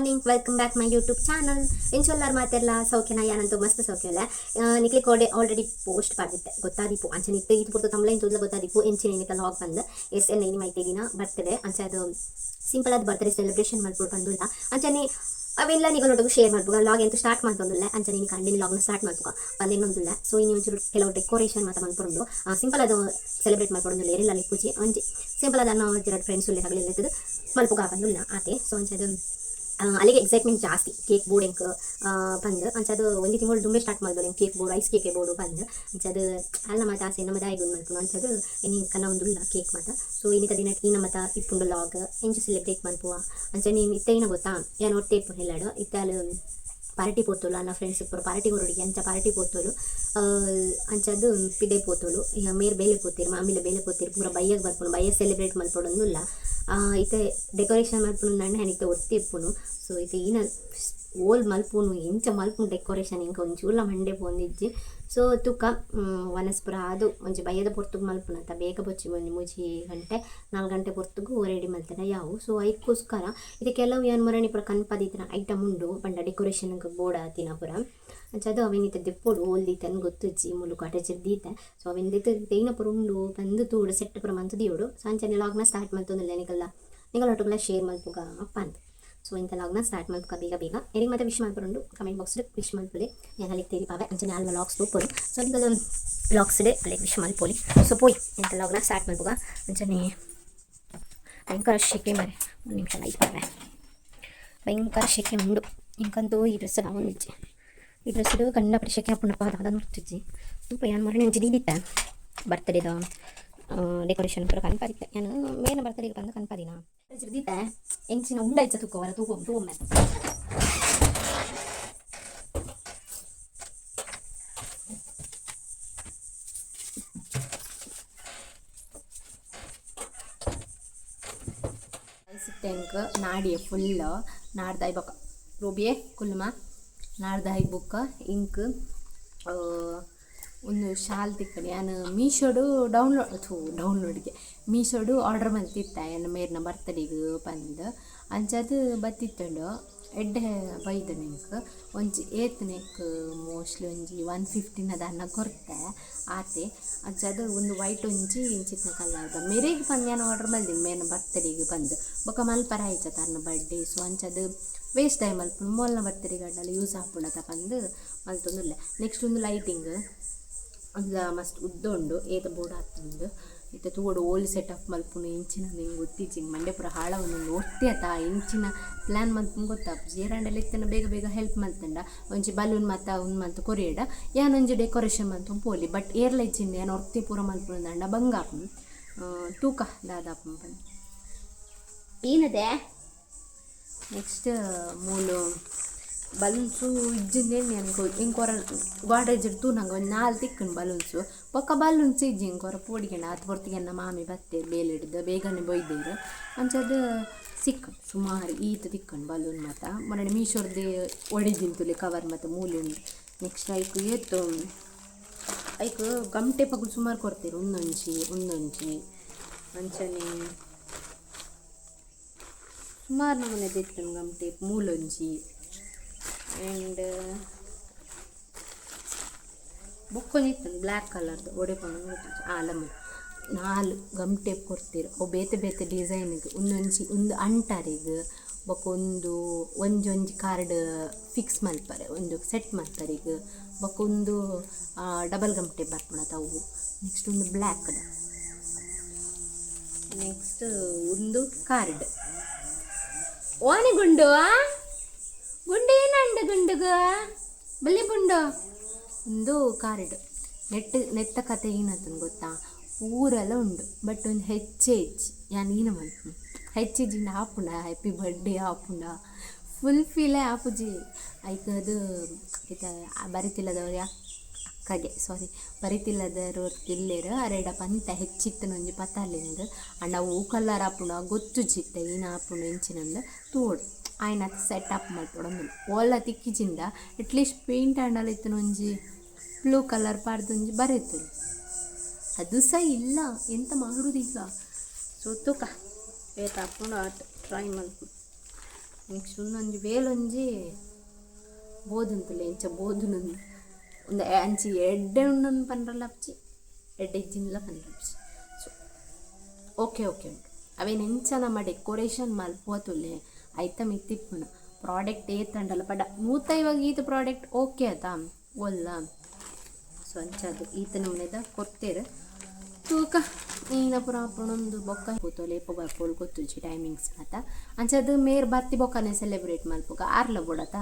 Morning, welcome back my YouTube channel. ಎಂಚೊಲ್ಲಾರ್ ಮಾತೆರ್ಲ? ಸೌಖ್ಯನ? ಯಾನಂತೂ ಮಸ್ತ್ ಸೌಖ್ಯ ಉಲ್ಲೆ. ನಿಕ್ಲೆಗ್ ಕೋಡೆ ಆಲ್ರೆಡಿ ಪೋಸ್ಟ್ ಪಾಡ್ದಿತ್ತೆ, ಗೊತ್ತಾದಿಪ್ಪು. ಅಂಚನೆ ಇತ್ತೆ ಈತ್ ಪೊರ್ತು ತಮ್ಲೈನ್ ತೂದ್ಲ ಗೊತ್ತಾದಿಪ್ಪು ಎಂಚಿನ ಇನಿತ ಲಾಗ್ ಪಂದ್. ಎಸ್, ಎನ್ನ ಇನಿ ಮೈತಿದಿನ ಬರ್ತಡೆ. ಅಂಚ ಅದು ಸಿಂಪಲ್ ಆದ್ ಬರ್ತ್ಡೇ ಸೆಲೆಬ್ರೇಷನ್ ಮಲ್ಪೊಡು ಪಂದುಲ್ಲ. ಅಂಚನೆ ಅವೆಲ್ಲ ನಿಗಲೊಟ್ಟುಗು ಶೇರ್ ಮಲ್ಪುಗ. ಲಾಗ್ ಎಂತು ಸ್ಟಾರ್ಟ್ ಮಲ್ತೊಂದುಲ್ಲೆ. ಅಂಚನೆ ಇನಿ ಕಾಂಡೆನೆ ಲಾಗ್ನ ಸ್ಟಾರ್ಟ್ ಮಲ್ಪುಗ ಪಂದ್ ಎನ್ನೊಂದುಲ್ಲೆ. ಸೊ ಇನಿ ಒಂಚೂರು ಕೆಲವು ಡೆಕೋರೇಷನ್ ಮಾತ ಮಲ್ಪೊಡುಂಡು. ಸಿಂಪಲ್ ಆದ್ ಸೆಲೆಬ್ರೇಟ್ ಮಲ್ಪೊಡುಂದುಲ್ಲೆ. ಏರೆಲ ಇಪ್ಪುಜಿ. ಒಂಜಿ ಸಿಂಪಲ್ ಆದ್ ಅನ್ನ ಒಂಜೆರಡು ಫ್ರೆಂಡ್ಸ್ ಉಲ್ಲೆರ್, ಅಗಲೆನ್ ಲೆತ್ತುದು ಮಲ್ಪುಗ ಪಂದುಲ್ಲ ಆತೆ. ಸೊ ಅಂಚಾದ್ ಅಲೆಗ್ ಎಕ್ಸೈಟ್ಮೆಂಟ್ ಜಾಸ್ತಿ, ಕೇಕ್ ಬೋಡು ಎಂಕ್ ಪಂದ್. ಅಂಚಾದ್ ಒಂಜಿ ತಿಂಗೊಳು ದುಂಬೆ ಸ್ಟಾರ್ಟ್ ಮಲ್ದೊಲು, ಎಂಕ್ ಕೇಕ್ ಬೋಡು, ಐಸ್ ಕೇಕೆ ಬೋಡು ಪಂದ್. ಅಂಚಾದ್ ಅಲ್ನ ಮಾತ ಆಸೆ ನಮ ದಾಯೆಗ್ ಉಂದು ಮಲ್ಪುನು? ಅಂಚಾದ್ ಇನಿ ಕನವೊಂದುಲ್ಲ ಕೇಕ್ ಮಾತ. ಸೊ ಇನಿತ ದಿನಟ್ ಈ ನಮತ ಇಪ್ಪುಂಡು ಲಾಗ್, ಎಂಚ ಸೆಲೆಬ್ರೇಟ್ ಮಲ್ಪುವ. ಅಂಚನೆ ಇತ್ತೆ ಇನ ಗೊತ್ತಾ, ಯಾನ್ ಒಟ್ಟೆ ಇಪ್ಪುನು ಇಲ್ಲಡ್. ಇತ್ತೆ ಆಲ್ ಪಾರ್ಟಿ ಪೋತೊಲು, ಅಲ್ನ ಫ್ರೆಂಡ್ಸ್ ಪೂರ ಪಾರ್ಟಿ ಕೊರೊಡಿಗೆ ಅಂಚ ಪಾರ್ಟಿ ಪೋತೊಲು. ಅಂಚಾದ್ ಪಿದಯಿ ಪೋತೊಲು. ಮೇರ್ ಬೇಲೆ ಪೋತೆರ್, ಮಾಮಿಲ ಬೇಲೆ ಪೋತೆರ್. ಪೂರ ಬಯ್ಯಗ್ ಬರ್ಪುನು, ಬಯ್ಯ ಸೆಲೆಬ್ರೇಟ್ ಮಲ್ಪೊಡೊಂದುಲ್ಲ. ಇತ್ತೆ ಡೆಕೋರೇಷನ್ ಮಲ್ಪುನು ಅಂಡ ಯಾನ್ ಇತ್ತೆ ಒರ್ತಿ ಇಪ್ಪುನು. ಸೊ ಇತ್ತೆ ಈನ ಓಲ್ ಮಲ್ಪುನು, ಎಂಚ ಮಲ್ಪುನು ಡೆಕೋರೇಷನ್, ಎಂಕ್ ಒಂಚೂರ್ಲ ಮಂಡೆ ಪೋಂದಿಜ್ಜಿ. ಸೊ ತುಕ, ವನಸ್ ಪೂರ ಆದ್ ಒಂಜಿ ಬಯ್ಯದ ಪೊರ್ತುಗು ಮಲ್ಪುನತ, ಬೇಗ ಬೊಚ್ಚಿ, ಒಂಜಿ 3 ಗಂಟೆ 4 ಗಂಟೆ ಪೊರ್ತುಗು ರೆಡಿ ಮಲ್ತಡ ಯಾವು. ಸೊ ಐಕ್ಕೋಸ್ಕರ ಇತ್ತೆ ಕೆಲವು ಯಾನ್ ಮೊರಣಿ ಪೂರ ಕನ್ಪದಿತ್ತಿನ ಐಟಮ್ ಉಂಡು ಪಂಡ ಡೆಕೋರೇಷನ್ ಬೋಡಾತಿನ ಪೂರ. ಅಂಚಾದ್ ಅವೆನ್ ಇತ್ತೆ ದೆಪ್ಪೊಡು. ಓಲ್ ದೀತೆನ್ ಗೊತ್ತುಜ್ಜಿ. ಮೂಲು ಕಾಟೇಜ್ ದೀತೆ. ಸೊ ಅವೆನ್ ದೆತ್ತ್ ದೈನ ಪೂರ ಉಂಡು ಪಂದ್ ತೂಡು, ಸೆಟ್ ಪೂರ ಮಂತ್ ದೀವೊಡು. ಸೊ ಅಂಚನೆ ಲಾಗ್ನ ಸ್ಟಾರ್ಟ್ ಮಲ್ತೊಂದುಲ್ಲೆ, ನಿಕಲ್ಲ ನಿಕಲೊಟ್ಟುಗುಲ ಶೇರ್ ಮಲ್ಪುಗ ಪಂದ್. ಸೊ ಇಂತ ಲಾಗ್ನ ಸ್ಟಾರ್ಟ್ ಮಲ್ಪುಗ ಬೇಗ ಬೇಗ. ಎರೆಗ್ ಮಾತ ವಿಶ್ ಮಲ್ಪುಂಡು, ಕಮೆಂಟ್ ಬಾಕ್ಸ್ ವಿಶ್ ಮಲ್ಪುಲೆ, ಯಾನ್ ಅಲೆಗ್ ತೆರಿಪಾವೆ. ಅಂಚನೆ ಆಲ್ನ ಲಾಗ್ಸ್ ತೂಪೊಡು. ಸೊ ನಿಕಲ್ ಲಾಗ್ಸ್ ಅಲೆಗ್ ವಿಶ್ ಮಲ್ಪೊಲಿ. ಸೊ ಪೋಯಿ, ಇಂತ ಲಾಗ್ನ ಸ್ಟಾರ್ಟ್ ಮಲ್ಪುಗ. ಅಂಚನೆ ಭಯಂಕರ ಶೆಕೆ ಮರೆ. ಒಂದು ನಿಮಿಷ, ಲೈಟ್ ಪಾಡ್ವೆ. ಭಯಂಕರ ಶೆಕೆ ಉಂಡು. ಇಂಕಂತೂ ಈ ಡ್ರೆಸ್ ಆವೊಂದಿಜ್ಜಿ. ಈ ಡ್ರೆಸ್ ಕಂಡಪಟ್ಟೆ ಶೆಕೆ ಆಪುಂಡಪ್ಪ, ದಾದ ಗೊತ್ತಿಜ್ಜಿ. ತೂಪ, ಯಾನ್ ಮೊರಣಿ ಒಂಜಿ ದೀದಿತ್ತೆ ಬರ್ತಡೇದ ಡೆಕೋರೇಷನ್ ಪೂರ ಕನ್ಪದಿತ್ತೆ. ಯಾನ್ ಮೇನ ಬರ್ತಡೇಗೆ ಬಂದು ಕನ್ಪದಿನ ದೀತೆ. ಎಂಚಿನ ಉಂಡೈಚ ತೂಕ, ವರ ತೂಕೊ ತೂವೊಮ್ಮೆ. ಸಿಕ್ತೆ ನಾಡಿಯ ಫುಲ್ ನಾಡ್ದಾಯ್ ಬೊಕ್ಕ ರೂಬಿಯೇ ಕುಲ್ಲುಮ. ನಾಡ್ದಾಯ್ ಬೊಕ್ಕ ಇಂಕ್ ಒಂದು ಶಾಲ್ ತಿಕ್ಕಂಡು. ಯಾನ್ ಮೀಶೋಡು ಡೌನ್ಲೋಡ್, ಥೂ, ಡೌನ್ಲೋಡ್ಗೆ, ಮೀಶೋಡು ಆರ್ಡರ್ ಮಲ್ತಿತ್ತೆ ಯಾನ್ ಮೇರ್ನ ಬರ್ತಡೇಗ್ ಪಂದ್. ಅಂಚಾದ್ ಬತ್ತಿತ್ತುಂಡು, ಎಡ್ಡೆ ಬೈದ್ಂಡ್ ಎಂಕ್. ಒಂಜಿ ಏತ್ ನೆಕ್ ಮೋಸ್ಟ್ಲಿ ಒಂಜಿ 150ನ ದಾನ್ನ ಕೊರ್ತೆ ಆತೆ. ಅಂಚಾದ್ ಒಂದು ವೈಟ್ ಒಂಜಿ ಇಂಚಿತ್ತಿನ ಕಲರ್ದ ಮೆರೆಗ್ ಪಂದ್ ಯಾನ್ ಆರ್ಡರ್ ಮಲ್ದಿನಿ ಮೇರ್ನ ಬರ್ತಡೇಗ್ ಪಂದ್. ಬೊಕ್ಕ ಮಲ್ಪರ ಆಯ್ಜತ ಅರ್ನ ಬರ್ಡೇ. ಸೊ ಅಂಚಾದ್ ವೇಸ್ಟ್ ದಾಯೆ ಮಲ್ಪುನು, ಮೋಲ್ನ ಬರ್ತಡೇಗ್ ಆಂಡಲ ಯೂಸ್ ಆಪುಂಡತ ಪಂದ್ ಮಲ್ತೊಂದುಲ್ಲೆ. ನೆಕ್ಸ್ಟ್ ಒಂದು ಲೈಟಿಂಗ್, ಒಂಜ ಮಸ್ತ್ ಉದ್ದ ಉಂಡು, ಏತ್ ಬೋಡಾತುಂಡು. ಇತ್ತೆ ತೂವೊಡು, ಓಲ್ ಸೆಟಪ್ ಮಲ್ಪುನು ಎಂಚಿನ ಎಂಕ್ ಗೊತ್ತಿಜ್ಜಿ. ಮಂಡೆ ಪೂರ ಹಾಳಾವೊಂದುಂಡು. ಒರ್ತಿ ಅತ, ಎಂಚಿನ ಪ್ಲ್ಯಾನ್ ಮಲ್ಪುನು ಗೊತ್ತಾಪುಜಿ. ಏರಾಂಡಲ ಇತ್ತ್ಂಡ ಬೇಗ ಬೇಗ ಹೆಲ್ಪ್ ಮಲ್ತಂಡ, ಒಂಜಿ ಬಲೂನ್ ಮಾತ ಉಂದು ಮಲ್ತ್ ಕೊರಿಯೆಡ ಯಾನ್ ಒಂಜಿ ಡೆಕೋರೇಷನ್ ಮಲ್ತೊಂದು ಪೋಲಿ. ಬಟ್ ಏರ್ಲ ಇಜ್ಜಿಂಡ ಯಾನ್ ಒರ್ತಿ ಪೂರ ಮಲ್ಪುನದಾಂಡ ಬಂಗ ಆಪುಂಡು. ತೂಕ ದಾದ ಆಪುಂಡು ಪಂದ್. ಏನದೆ? ನೆಕ್ಸ್ಟ್ ಮೂಲು ಬಲೂನ್ಸು ಇಜ್ಜಿಂದ ಎಂಕ್ ಎಂಕ್ ಒರ ಗೋಡ್ರೇಜ್ ತೂನಗ ಒಂಜಿ ನಾಲ್ ತಿಕ್ಕುಂಡು ಬಲೂನ್ಸು. ಬೊಕ್ಕ ಬಲೂನ್ಸ್ ಇಜ್ಜಿ. ಎಂಕ್ ಒರ ಪೋಡಿಗೆಂಡ. ಆತ್ ಪೊರ್ತುಗೆ ಎನ್ನ ಮಾಮಿ ಬತ್ತೆರ್ ಬೇಲೆಡ್ದ್, ಬೇಗನೆ ಬೊಯ್ದೆರ್. ಅಂಚಾದ್ ಸಿಕ್ಕುಂಡು, ಸುಮಾರು ಈತ್ ತಿಕ್ಕುಂಡು ಬಲೂನ್ ಮಾತ. ಮೊನ್ನೆ ಮೀಶೋರ್ದೆ ಒಡೆದಿಂತುಲೆ ಕವರ್ ಮಾತ ಮೂಲೆ ಉಂಡು. ನೆಕ್ಸ್ಟ್ ಐಕ್ ಏತ್, ಐಕ್ ಗಮ್ ಟೇಪಗುಲು ಸುಮಾರು ಕೊರ್ತೆರ್. ಉಂದೊಂಜಿ, ಉಂದೊಂಜಿ, ಅಂಚನೆ ಸುಮಾರು ನಮೂನೆ ಇತ್ತುಂಡು ಗಮ್ ಟೇಪ್. ಮೂಲೊಂಜಿ ಆ್ಯಂಡ್ ಬೊಕ್ಕೊಂಜಿ ಇತ್ತುಂಡು ಬ್ಲ್ಯಾಕ್ ಕಲರ್ದು, ಒಡೆ ಪಂಡ ಆಲಮ. ನಾಲ್ ಗಮ್ ಟೇಪ್ ಕೊರ್ತೆರ್. ಅವು ಬೇತೆ ಬೇತೆ ಡಿಸೈನ್ಗೆ. ಉಂದೊಂಜಿ, ಉಂದು ಅಂಟಾರಿಗ್. ಬೊಕ್ಕ ಒಂದು ಒಂಜೊಂಜಿ ಕಾರ್ಡ್ ಫಿಕ್ಸ್ ಮಲ್ಪರೆ, ಒಂದು ಸೆಟ್ ಮಲ್ಪರೆಗ್. ಬೊಕ್ಕ ಒಂದು ಡಬಲ್ ಗಮ್ ಟೇಪ್ ಬರ್ಪುಂಡತ ಅವು. ನೆಕ್ಸ್ಟ್ ಒಂದು ಬ್ಲ್ಯಾಕ್ದ. ನೆಕ್ಸ್ಟ್ ಒಂದು ಕಾರ್ಡ್. ಓನೆ ಗುಂಡು ಗುಂಡು ಏನಂಡ ಗುಂಡುಗ ಬಲ್ಲಿ ಬುಂಡು. ಒಂದು ಕಾರ್ಡ್ ನೆಟ್ ನೆತ್ತ ಕತೆ ಏನಂತಂದು ಗೊತ್ತಾ? ಪೂರೆಲ್ಲ ಉಂಡು, ಬಟ್ ಒಂದು ಹೆಚ್ಚೆ ಇಜ್ಜಿ. ಯಾನ್ ಈನ ಮಲ್ಪುನು? ಹೆಚ್ಚಿಜ್ಜಿಂಡ ಆಪುಂಡ? ಹ್ಯಾಪಿ ಬರ್ಡೇ ಆಪುಂಡ? ಫುಲ್ ಫೀಲೇ ಆಪುಜಿ. ಐಕ್ ಅದು ಇತ್ತೆ ಬರಿತಿಲ್ಲದವ್ರು ಅಕ್ಕಗೆ, ಸಾರಿ, ಬರಿತಿಲ್ಲದವರು ಇಲ್ಲೆರ್, ಅರೆಡ ಪಂತ ಹೆಚ್ಚಿತ್ತನ ಒಂಜಿ ಪತಾಲಿಂದ್. ಅಂಡ ಅವು ಕಲರ್ ಆಪುಂಡ ಗೊತ್ತುಜ್ಜಿ. ಇತ್ತೆ ಏನ ಆಪುಂಡು ಎಂಚಿನಂದು ತೂವೊಡು. ಆಯ್ನ ಸೆಟ್ ಅಪ್ ಮಲ್ಪೊಡೊಂದು ಓಲ ತಿಕ್ಕಿಜಿಂಡ ಅಟ್ಲೀಸ್ಟ್ ಪೇಂಟ್ ಆಂಡಲ ಇತ್ತಿನ ಒಂಜಿ ಬ್ಲೂ ಕಲರ್ ಪಾಡ್ದು ಒಂಜಿ ಬರೆತೊಲಿ. ಅದು ಸಹ ಇಲ್ಲ, ಎಂತ ಮಾಡುದೀಗ? ಸೊ ತೂಕ, ಏತ್ ಆಪುಂಡು ಆತ್ ಟ್ರೈ ಮಲ್ಪು. Next ಒಂದೊಂಜಿ ವೇಲೊಂಜಿ ಬೋದುಂತುಲೆ ಇಂಚ ಬೋದುನಂದು ಒಂದು ಅಂಚಿ ಎಡ್ಡೆ ಉಂಡೊಂದು ಪನ್ರಲ್ಲ ಅಪ್ಚಿ ಎಡ್ಡೆ ಇಜ್ಜಿನ್ಲ ಪನ್ರಪ್ಚಿ. So okay okay ಉಂಟು. ಅವೇನು ಎಂಚ ನಮ್ಮ ಡೆಕೋರೇಷನ್ ಮಲ್ಪುವ ತುಲೆ ಐತ ಮಿತ್ತಿಪ್ಪುನ ಪ್ರಾಡಕ್ಟ್ ಏತಂಡಲ್ಲ ಪಡ ನೂತ ಇವಾಗ ಈತ ಪ್ರಾಡಕ್ಟ್ ಓಕೆ ಆತಾ ಒಲ್ಲ. ಸೊ ಅಂಚ ಅದು ಈತ ನಮ್ಮನೆದ ಕೊರ್ತೇರು ತೂಕ ನೀನ ಪೂರ ಪುಣೊಂದು ಬೊಕ್ಕ ಕೂತೋಲೆ ಏಪ ಬರ್ಪೋಳು ಗೊತ್ತುಜಿ ಟೈಮಿಂಗ್ಸ್ ಮಾತ. ಅಂಚದು ಮೇರ್ ಬತ್ತಿ ಬೊಕ್ಕನೆ ಸೆಲೆಬ್ರೇಟ್ ಮಲ್ಪುಗ ಆರ್ಲ ಬೋಡತ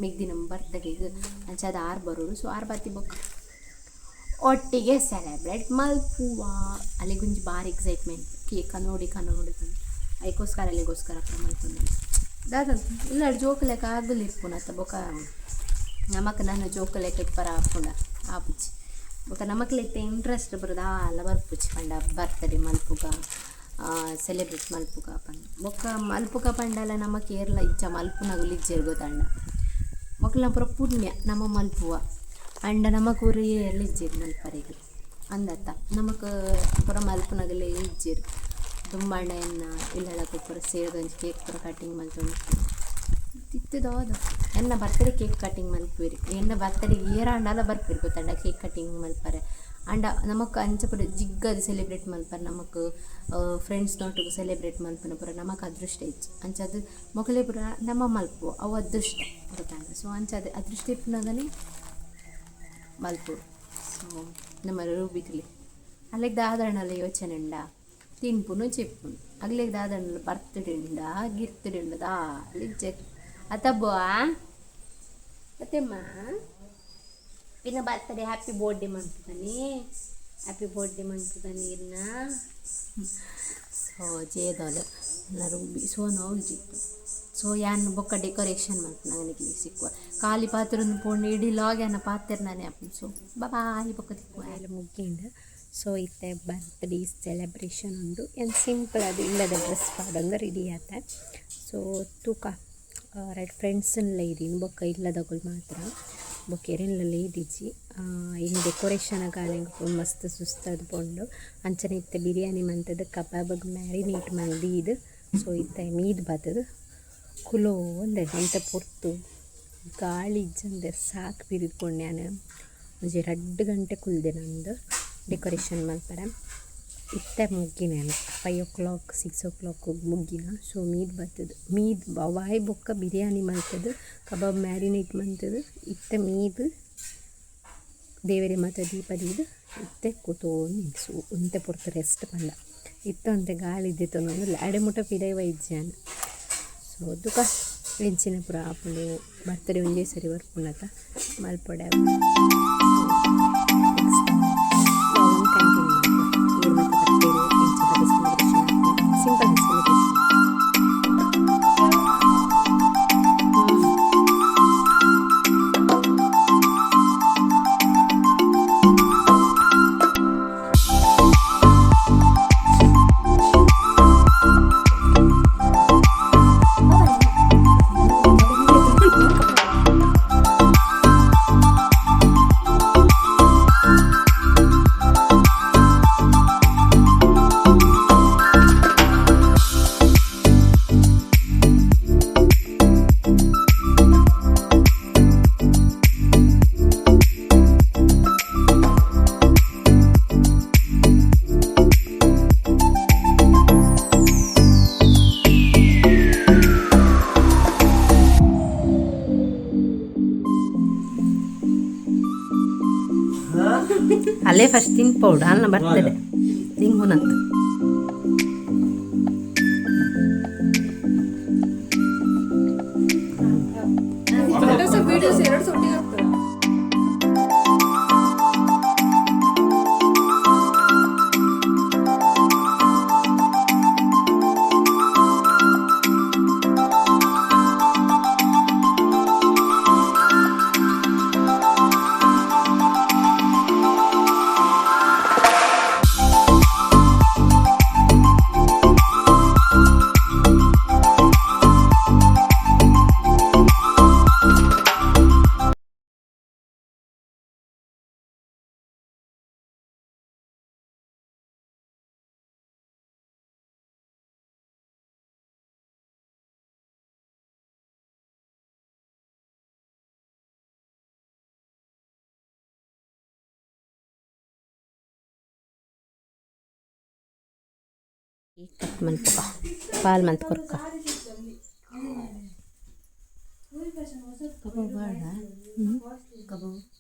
ಮಿಗ್ದಿ ನಮ್ಮ ಬರ್ತಡೆಗ್ ಅಂಚದ ಆರ್ ಬರೋಡು. ಸೊ ಆರ್ ಬತ್ತಿ ಬೊಕ್ಕ ಒಟ್ಟಿಗೆ ಸೆಲೆಬ್ರೇಟ್ ಮಲ್ಪುವ. ಅಲ್ಲಿಗೊಂಜಿ ಭಾರಿ ಎಕ್ಸೈಟ್ಮೆಂಟ್ ಕೇಕ ನೋಡಿ ಕನ ನೋಡಿ ಐಕೋಸ್ಕರ ಅಲ್ಲಿಗೋಸ್ಕರ ಮಲ್ಪುಂಡು ದಾದ ಇಲ್ಲ ಜೋಕುಲೆಕ ಆಗಲಿ ಇಪ್ಪುನತ್ತ ಬೊಕ ನಮಕ್ ನನ್ನ ಜೋಕುಲೆಕ ಇಪ್ಪರ ಆಪುಂಡ ಆಪುಜಿ ಬೊಕ ನಮಕ್ಲೆತ್ತೆ ಇಂಟ್ರೆಸ್ಟ್ ಬರುದ ಅಲ್ಲ ಬರ್ಪುಜಿ ಪಂಡ ಬರ್ತಡೆ ಮಲ್ಪುಗ ಸೆಲೆಬ್ರೇಟ್ ಮಲ್ಪುಗ ಪಂಡ ಬೊಕ್ಕ ಮಲ್ಪುಗ ಪಂಡಲ ನಮಕ್ ಏರ್ಲ ಇಜ್ಜ ಮಲ್ಪುನಗುಲು ಇಜ್ಜೆರ್ ಗೊತ್ತಂಡ ಮೊಕ್ಲ್ನ ಪೂರ ಪುಣ್ಯ ನಮ್ಮ ಮಲ್ಪುವ ಅಂಡ ನಮಕ್ ಊರು ಏರ್ಲ ಇಜ್ಜೆರ್ ಮಲ್ಪರೆಗ್ ಅಂದತ್ತ ನಮಕ್ ಪೂರ ಮಲ್ಪುನಗಲೇ ಇಜ್ಜೆರ್ ದುಂಬಾಂಡ ಎನ್ನ ಇಲ್ಲಳಕ ಪೂರ ಸೇರ್ದ್ ಕೇಕ್ ಪೂರ ಕಟಿಂಗ್ ಮಲ್ತೊಂದು ಇತ್ತದಾದ ಎನ್ನ birthday cake cutting ಮಲ್ಪುವೆರ್ ಎನ್ನ ಬರ್ತಡೆ ಏರಾಂಡಲ ಬರ್ಪೆರ್ ಗೊತ್ತಂಡ ಕೇಕ್ ಕಟಿಂಗ್ ಮಲ್ಪರೆ ಅಂಡ ನಮಕ್ ಅಂಚ ಪೂರ ಜಿಗ್ಗದ್ ಸೆಲೆಬ್ರೇಟ್ ಮಲ್ಪರೆ ನಮಕ್ ಫ್ರೆಂಡ್ಸ್ನೊಟ್ಟುಗು ಸೆಲೆಬ್ರೇಟ್ ಮಲ್ಪುನ ಪೂರ ನಮಕ್ ಅದೃಷ್ಟ ಇಜ್ಜಿ ಅಂಚಾದ್ ಮೊಕಲೆ ಪೂರ ನಮ ಮಲ್ಪುವ ಅವು ಅದೃಷ್ಟ ಗೊತ್ತಂಡ. ಸೊ ಅಂಚಾದ್ ಅದೃಷ್ಟ ಇಪ್ಪುನಗನೆ ಮಲ್ಪೊಡು. ಸೊ ನಮ್ಮ ರೂಬಿತುಲೆ ಅಲ್ಲೆಗ್ ದಾದಾಂಡಲ ಯೋಚನೆ ಉಂಡಾ ತಿನ್ಪುನು ಚೆಪ್ಪುನು ಅಗ್ಲೆಗ್ ದಾದಾಂಡಲ ಬರ್ತಡೆ ಉಂಡಾ ಗಿರ್ತಡೆ ಉಂಡ ದಾಲ ಇಜ್ಜೆರ್ ಅತ್ತಬ್ಬೋ ಅತ್ತೆಮ್ಮ ಇನ್ನ birthday happy birthday ಮನ್ಪುದನಿ happy birthday ಮನ್ಪುದನಿ ಇನ್ನ. ಸೊ ಜೇದೋಲು ಎಲ್ಲ ರೂಬಿ ಸೊ ನೋವು ಸೊ ಯಾನ್ ಬೊಕ್ಕ ಡೆಕೋರೇಷನ್ ಮಲ್ಪುನಗ ನಿಕ್ಲೆಗ್ ಸಿಕ್ಕುವ ಖಾಲಿ ಪಾತ್ರೊಂದು ಪೋಂಡ ಇಡೀ ಲಾಗ್ ಯಾನ ಪಾತೆರ್ನಾನೆ ಆಪುಂಡು. ಸೊ ಬಾಯ್ ಬೊಕ್ಕ ತಿಕ್ಕುವ. ಎಲ್ಲ ಮುಗಿಂಡು. ಸೊ ಇತ್ತೆ ಬರ್ತ್ಡೇ ಸೆಲೆಬ್ರೇಷನ್ ಉಂಡು ಏನು ಸಿಂಪಲ್ ಅದು ಇಲ್ಲದ ಡ್ರೆಸ್ ಪಾಡೊಂದು ರೆಡಿ ಆತ. ಸೊ ತೂಕ ರೈಟ್ ಫ್ರೆಂಡ್ಸನ್ಲ ಇದ್ದೀನಿ ಬೊಕ್ಕ ಇಲ್ಲದಗುಲು ಮಾತ್ರ ಬೊಕ್ಕ ಎರೆನ್ಲ ಇದಿಜ್ಜಿ ಇನ್ನು ಡೆಕೋರೇಷನ್ ಗಾನೆ ಮಸ್ತ್ ಸುಸ್ತಾದ್ ಪೋಂಡು ಅಂಚನೆ ಇತ್ತೆ ಬಿರಿಯಾನಿ ಮಂತದ ಕಬಾಬಗ್ ಮ್ಯಾರಿನೇಟ್ ಮಲ್ದೀದ್. ಸೊ ಇತ್ತೆ ಮೀದ್ ಬತ್ತದು ಕುಲೋ ಒಂದೆ ಒಂತೆ ಪೊರ್ತು ಗಾಳಿ ಇಜ್ಜಂದೆ ಸಾಕು ಪಿರಿದ್ ಪೋಂಡು ಯಾನ್ ಒಂಜಿ ರಡ್ಡ್ ಗಂಟೆ ಕುಲ್ದೆ ನಂದು ಡೆಕೋರೇಷನ್ ಮಲ್ಪರೆ ಇತ್ತೆ ಮುಗ್ಗಿನ 5 o'clock 6 o'clock ಮುಗ್ಗಿನ. ಸೊ ಮೀದ್ ಬತ್ತದು ಮೀದ್ ವಾಯ್ ಬೊಕ್ಕ ಬಿರಿಯಾನಿ ಮಲ್ತದು ಕಬಾಬ್ ಮ್ಯಾರಿನೇಟ್ ಮಂತದು ಇತ್ತೆ ಮೀದ್ ದೇವೆರೆ ಮಾತ ದೀಪ ದೀದ್ ಇತ್ತೆ ಕುತೋಂದು ಸೊ ಒಂತೆ ಪೊರ್ತು ರೆಸ್ಟ್ ಪಂಡ ಇತ್ತೆ ಒಂತೆ ಗಾಳಿ ದೆತ್ತೊಂದು ಅಡೆ ಮುಟ ಪಿದಯಿ ಬೈದ್ಜಿ ಯಾನ್. ಸೊ ತುಕ ಎಂಚಿನ ಪೂರ ಆಪುಂಡು ಬರ್ತಡೆ ಒಂಜೇ ಸರಿ ಬರ್ಪುಂಡತ ಮಲ್ಪೊಡೆ ನೆಕ್ಸ್ಟ್ ಕಂಟಿನ್ಯೂ ಮಲ್ಪುವ ಈರ್ ಮಾತ ಬರ್ಪೆರ್ ಎಂಚ ಪದ celebration simple celebration. ಅಲ್ಲೇ ಫಸ್ಟ್ ತಿನ್ಪೌಡು ಅಲ್ಲ ಬರ್ತದೆ ತಿನ್ಹುನಂತ. ಫೋಟೋಸ್ ವಿಡಿಯೋಸ್ ಎರಡು ಒಟ್ಟಿಗೆ ಆಗ್ತದೆ. ಕಟ್ ಮನ್ಪುಗ ಪಾಲ್ ಮಂತ್ ಕೊರ್ಕ.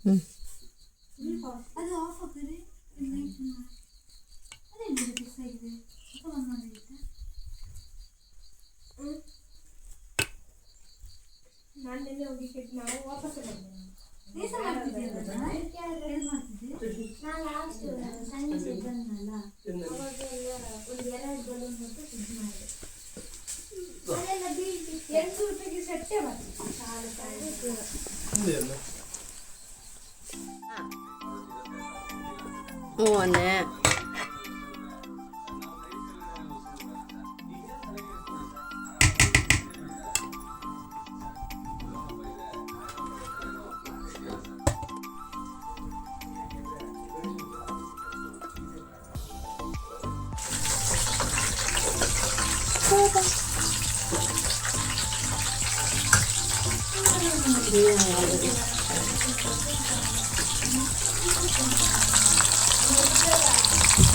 ಹ್ಞೂ. ಓನೆ.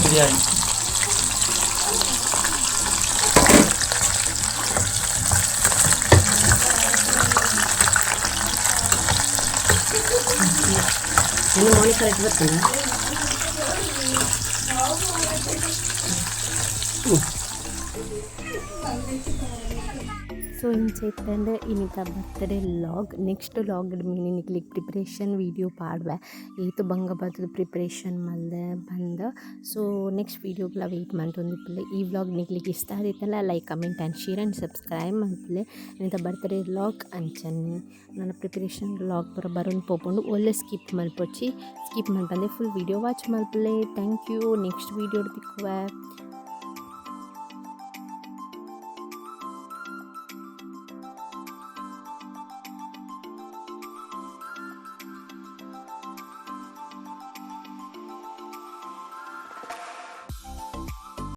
ಬಿರಿಯಾನಿ. ಇನ್ನು ಮೋನಿಕರ್ ಎಟ್ಟು ಬರ್ತಾನೆ. ಸೊ ಇಂಚ ಇತ್ತಂದ್ರೆ ಇನ್ನಿತ ಬರ್ತ್ಡೇ ಲಾಗ್. ನೆಕ್ಸ್ಟ್ ಲಾಗ್ ಮೀನಿ ನಿಕ್ಲಿಗೆ ಪ್ರಿಪ್ರೇಷನ್ ವೀಡಿಯೋ ಪಾಡ್ವೆ, ಏತು ಬಂಗ ಬತ್ತದ ಪ್ರಿಪ್ರೇಷನ್ ಮಲ್ದೆ ಬಂದ. ಸೊ ನೆಕ್ಸ್ಟ್ ವೀಡಿಯೋಗ್ಲ ವೆಯ್ಟ್ ಮಂತೊಂದಿಪ್ಪುಲೆ. ಈ ವ್ಲಾಗ್ ನಿಕ್ಲಿಗೆ ಇಷ್ಟ ಆದಿತ್ತಲ್ಲ, like, comment and share and subscribe ಮಲ್ಪುಲೆ. ಇನ್ನಿತ ಬರ್ತ್ಡೇ ಲಾಗ್ ಅಂಚನೆ ನನ್ನ ಪ್ರಿಪ್ರೇಷನ್ ಲಾಗ್ ಪೂರ ಬರೋದು ಪೋಪುಂಡು. ಒಲ್ಲೆ ಸ್ಕಿಪ್ ಮಲ್ಪೊಚ್ಚಿ, ಸ್ಕಿಪ್ ಮಲ್ಪಂದೆ ಫುಲ್ ವೀಡಿಯೋ ವಾಚ್ ಮಲ್ಪುಲೆ. Thank you. Next video ತಿಕ್ಕುವೆ.